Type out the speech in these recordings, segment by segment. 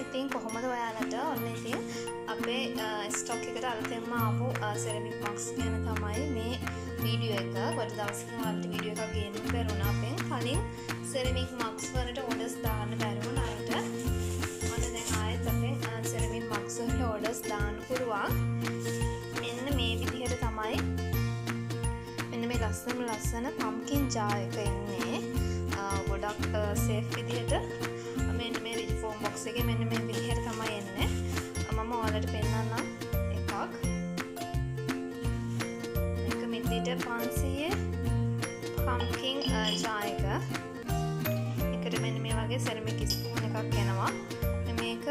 ඉතින් කොහොමද ඔයාලට? ඔන්න ඉතින් අපේ ස්ටොක් එකට අලුතෙන්ම ආපු සෙරමික් මග්ස් ගැන තමයි මේ වීඩියෝ එක. ගොඩ දවසකින් ඔයාලට වීඩියෝ එකක් ගේන්න බැරුණා. අපෙන් කලින් සෙරමික් මග්ස් වලට ඕඩර්ස් දාන්න බැරි වුණ අයට ඔන්න දැන් ආයෙත් අපෙන් සෙරමික් මග්ස් වලට ඕඩර්ස් දාන්න පුළුවන්. මෙන්න මේ විදිහට තමයි මෙන්න මේ ලස්සනම ලස්සන පම්කින් ජාර් එක එන්නේ. ගොඩක් සේෆ් විදිහට මෙන්න මේ රිජිෆෝම් බොක්ස් එකේ මෙන්න මේ විදිහට තමයි එන්නේ. මම ඔයාලට පෙන්නන්නම් එකක්. මේක මිලිලීටර් 500 පම්කින් ජාර් එක. එකට මෙන්න මේ වගේ සෙරමික් ස්පූන් එකක් එනවා. මේක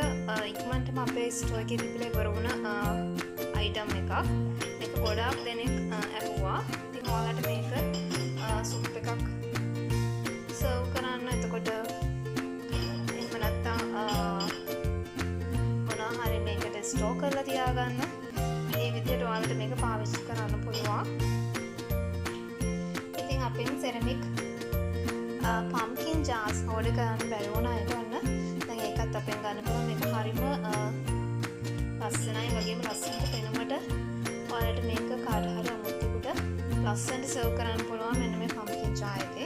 ඉක්මනටම අපේ ස්ටෝර් එකේ තිබිලා ඉවර වුණ අයිටම් එකක්. මේක ගොඩාක් දෙනෙක් ඇහුවා. ඉතින් ඔයාලට මේක සුප් එකක් සර්ව් කරන්න, එතකොට එහෙම නැත්නම් මොනවා හරි මේකට ස්ටෝර් කරලා තියාගන්න. මේ විදිහට ඔයාලට මේක පාවිච්චි කරන්න පුළුවන්. ඉතින් අපෙන් සෙරමික් පම්කින් ජාර්ස් ඕඩර් කරන්න බැරි වුණ අයට ඔන්න දැන් ඒකත් අපෙන් ගන්න පුළුවන්. මේක හරිම ලස්සනයි, වගේම ලස්සනට පෙනුමට ඔයාලට මේක කාට හරි අමුත්තෙකුට ලස්සනට සර්ව් කරන්න පුළුවන් මෙන්න මේ පම්කින් ජාර් එකෙන්.